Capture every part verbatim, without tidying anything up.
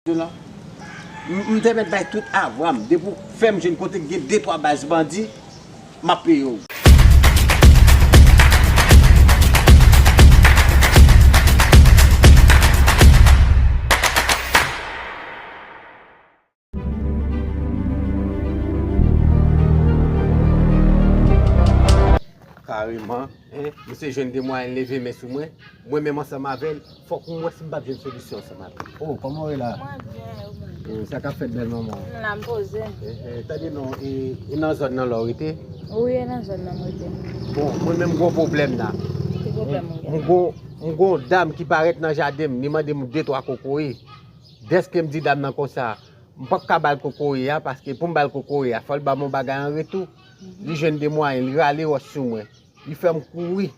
M, m te mèt bay tout avwa m. Depi w fè m jwenn kote k gen de twa baz bandi, m ap peye w. Kareman, en, misye jwenn de mwayen leve men sou mwen. Mwen menm ansanm avè l, fòk m wè si m p ap jwenn solisyon ansanm avè l. Oh, kòman w ye la? Mwen byen, e ou menm? Oh, sa k ap fèt bèl manman? M la, m poze. Eh, eh, tande non, e, e nan zòn nan la w rete? Wi, e nan zòn nan m rete. Bon, mwen menm m gon pwoblèm la. Ki pwoblèm ou gen? M gon, m gon dam ki parèt nan jaden m, li mande m de twa kokoye. Dèske m di dam nan konsa, m p ap ka ba l kokoye a, paske pou m ba l kokoye a, fò l ban m yon bagay an retou. Li jwenn de mwayen, li rale wòch sou mwen. Li fè m kouri.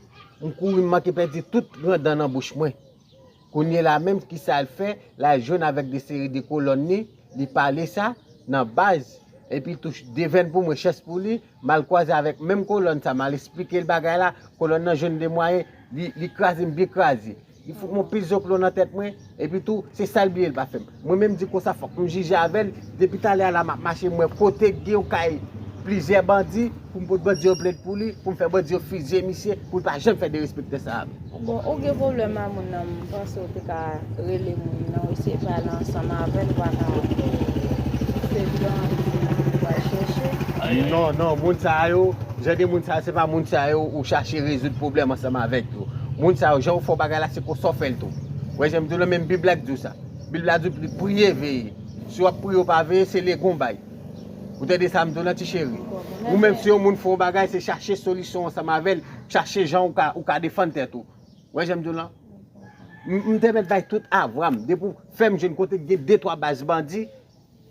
M kouri, m manke pèdi tout gran dan nan bouch mwen. Kounye la menm, kisa l fè? L al jwenn avèk de seri de kolòn li, li pale sa nan baz, epi tou devèn pou mwen, chans pou li, m al kwaze avèk menm kolòn sa, m al esplike l bagay la, kolòn nan jwenn de mwayen, li, li kraze m byen kraze. Li fout m yon pil zoklo nan tèt mwen, epi tou, se sa l bliye l pa fè m. Mwen menm di konsa, fòk m jije avè l, depi talè a la m ap mache, m wè kote k gen yon kay plizyè bandi, pou m pot bandi yo plent pou li, pou m fè bandi yo fizye misye, pou l pa janm fè derespektan sa avè m ankò. Bon, ou gen pwoblèm a moun nan, m panse w te ka rele moun nan, w eseye pale ansanm avè l, ou pa ka fè bandi w al chèche. Non, non, moun sa yo, jan de moun sa yo, se pa moun sa yo ou chache rezoud pwoblèm ansanm avèk yo. Moun sa yo, jan w fè w bagay la, se konsa w fè l tou. Ou wè jan m di w lan, menm Bib la k di w sa. Bib la di w pri-, priye, veye. Si w ap priye, w pa veye, se legon w bay. Ou tande sa m di w lan, ti cheri? Ou menm si yon moun fè w bagay, se chache solisyon ansanm avè l, chache jan ou ka, ou ka defann tèt ou. Ou wè jan m di w lan? M, m te mèt bay tout avwa m. Depi w fè m jwenn kote k gen de twa baz bandi,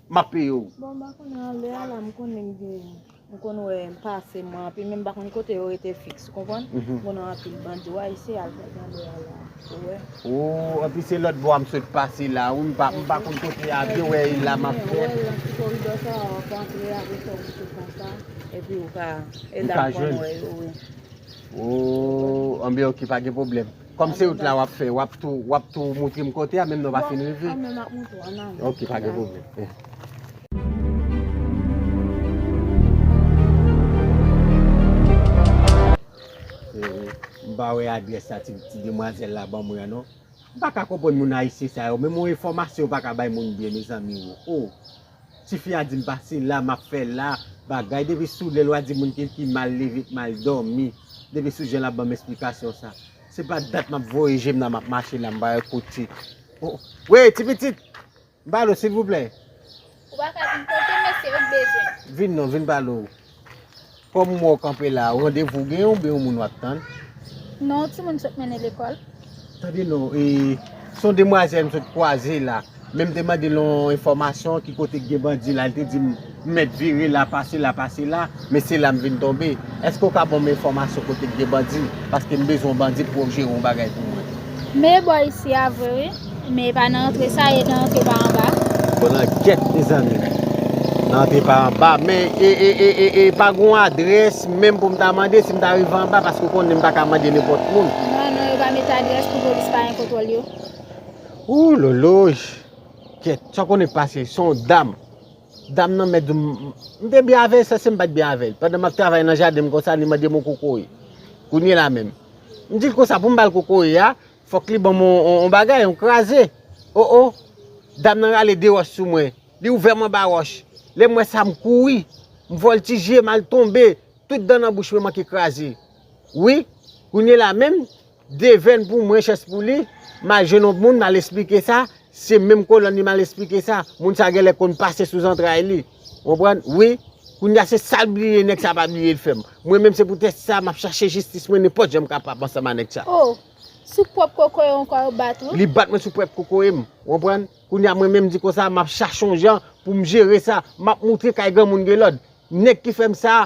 m ap peye w. Bon, m pa konnen anlè a la, m konnen m gen, m konn wè m pase mwen anpil, men m pa konn kote yo rete fiks, ou konprann? M konnen anpil bandi, w a eseye al gade anlè a la, ou wè. Oh, anpil se lòt bò a m sot pase la, wi, m pa, m pa konn kote a byen, wè, e la m ap fè. Wè, nan ti koridò sa a, w ap antre, apre sa w moute konsa, epi ou ka, e la m konn wè yo, wi. Oh, anben, ok, pa gen pwoblèm. Kòm se wout la w ap fè, w ap tou, w ap tou moutre m kote a, menm lè w pa fin rive. Bon, anben, m ap moutre w, ann ale. Ok, pa gen pwoblèm. Eh. Eh, m pa wè adrès sa ti, ti demwazèl la ban mwen an, non. M pa ka konprann moun ayisyen sa yo. Menm yon enfòmasyon yo pa ka bay moun byen, mezanmi, o. O. Tifi a di m pase la, m ap fè la, bagay. Depi sou lè l, w a di moun ki, ki mal leve, k mal dòmi. Depi sou jan l ap ban m esplikasyon sa. Se pa dat m ap voye je m nan, m ap mache la, m pa wè kote. O. Wi, ti pitit! M pale w, silvouplè. Ou pa ka vin kote mesye yo k bezwen. Vin non, vin pale w. Kòm m wè w kanpe la, randevou w genyen oubyen yon moun w ap tann? Non, yon timoun sot mennen lekòl. Tande non, e, se yon demwazèl m sot kwaze la. Men m te mande l yon enfòmasyon ki kote k gen bandi la, li te di m, m mèt vire la, pase la, pase la, men se la m vin tonbe. Èske w ka ban m enfòmasyon kote k gen bandi? Paske m bezwen yon bandi pou jere yon bagay pou mwen. Men bò isi a vre, wi. Men e pa nan antre sa ye, nan antre pa anba. Bon, nan gyèt, mezanmi. Nan antre pa anba. Men, e, e, e, e, e, pa gon adrès, menm pou m ta mande, si m ta rive anba, paske w konnen m pa ka mande nenpòt moun. Non, non, yo pa mete adrès pou polis pa gen kontwòl yo. Ou, loloy. Gyèt, sa w konnen k pase, se yon dam. Dam nan mèt di m, m te byen avè l, sanse m pa t byen avè l. Pandan m ap travay nan jaden m konsa, li mande m yon kokoye. Kounye la menm. M di l konsa, pou m ba l kokoye a, fòk li ban m yon, yon, yon bagay, yon kraze. O, o. Dam nan rale de wòch sou mwen. Li ouvè m anba wòch. Lè m wè sa, m kouri. M vòltije, m al tonbe. Tout dan nan bouch mwen manke kraze. Wi. Kounye la menm, devèn pou mwen, chans pou li, m al jwenn yon moun, m al esplike sa. Se menm kolòn li m al esplike sa. Moun sa genlè konn pase sou zantray li. Ou konprann? Wi. Kounye a se sa l bliye, nèg sa pa bliye l fè m. Mwen menm se poutèt sa m ap chache jistis mwen nenpòt jan m kapab ansanm a nèg sa. O, sou pwòp kokoye w ankò yo bat ou? Li bat mwen sou pwòp kokoye m. Ou konprann? Kounye a mwen menm di konsa, m ap chache yon jan pou m jere sa. M ap moutre kay granmoun gen lòd. Nèg ki fè m sa,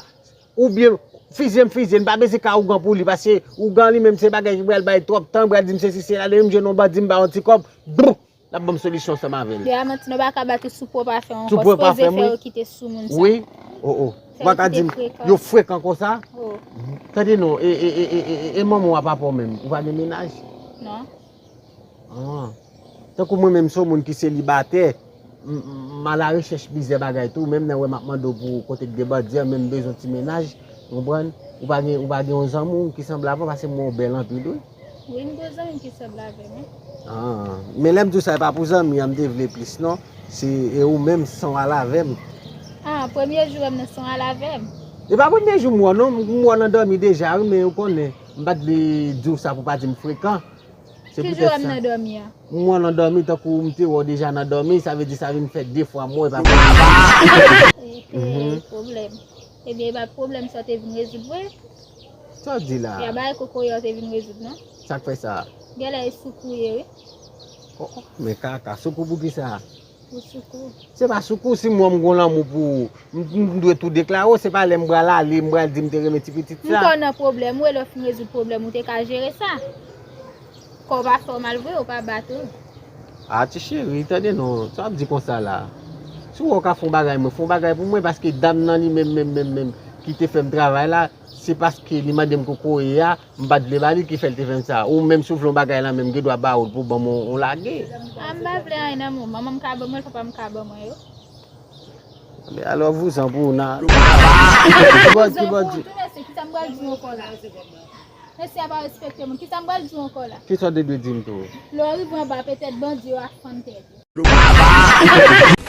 oubyen fizye m fizye, m pa bezwen ka ougan pou li, paske ougan li menm se bagay ki pral bay twòp tan, pral di m sesi sela, depi m jwenn yon bandi m ba yon ti kòb, bou! L ap ban m solisyon ansanm avè l. Depi a manti, nou pa ka bat ou sou pwòp afè w ankò, sipoze fè yo kite sou moun sa. Wi, o, o. Ou pa ka di m, yo frekan konsa? O. Tande non, e, e, e manman w a papa w menm, ou pa gen mennaj? Non. Ah. Tankou mwen menm, se yon moun ki selibatè, m, m, m alarechèch plizyè bagay tou, menm lè w wè m ap mande w pou kote k gen bandi an, men m bezwen ti mennaj, ou konprann? Ou pa gen, ou pa gen yon zanmi w ki sanble avè w, paske m wè w bèl anpil, wi. Wi, m gen zanmi ki sanble avè m, wi. Ah, men lè m di w sa, e pa pou zanmi an m te vle plis, non. Se, e ou menm, san w al avè m. Ah, premye jou wè m nan san w al avè m. E pa premye jou m wè w, non. M wè w nan dòmi deja, wi, men ou konnen, m pa t vle di w sa pou w pa di m frekan. Se poutèt sa. Ki jou wè m nan dòmi an? M wè w nan dòmi, tankou m te wè w deja nan dòmi, sa vle di sa vin fè de fwa m wè w, e pa premye fwa. E, e, pwoblèm. Ebyen, e pa pwoblèm sa w te vin rezoud vre? Sa w di la? Ya bay kokoye w te vin rezoud, non? Sa k fè sa? Genlè e soukou ye, wi. Oh, oh, men kaka, soukou pou ki sa? Pou soukou. Se pa soukou, si m wè m gon lanmou pou ou, m, m dwe tou deklare w, se pa lè m pral ale, m pral di m te renmen ti pitit sa. M pa nan pwoblèm, ou e lè w fin rezoud pwoblèm, ou te ka jere sa. Kò w pa fè w mal vre, ou pa bat ou. Ah, ti cheri, tande non, sa w ap di konsa la. Si w wè w ka fè yon bagay, mwen, fè yon bagay pou mwen, paske dam nan li menm, menm, menm, menm, ki te fè m travay la, se paske li mande m kokoye a, m pa t vle ba li ki fè l te fè m sa. Ou menm si w vle yon bagay la menm, gen dwa ba ou l pou ban m yon, yon lage. Ah, m pa vle anyen nan men w. Manman m ka ban mwen l, papa m ka ban mwen yo. Men alò vouzan pou ou nan. Ki bandi, ki bandi? Tou mesye, kisa m pral di w ankò la? Mesye a pa respekte moun. Kisa m pral di w ankò la? Kisa w te dwe di m tou? Lè w rive anba, petèt bandi yo ap fann tèt ou.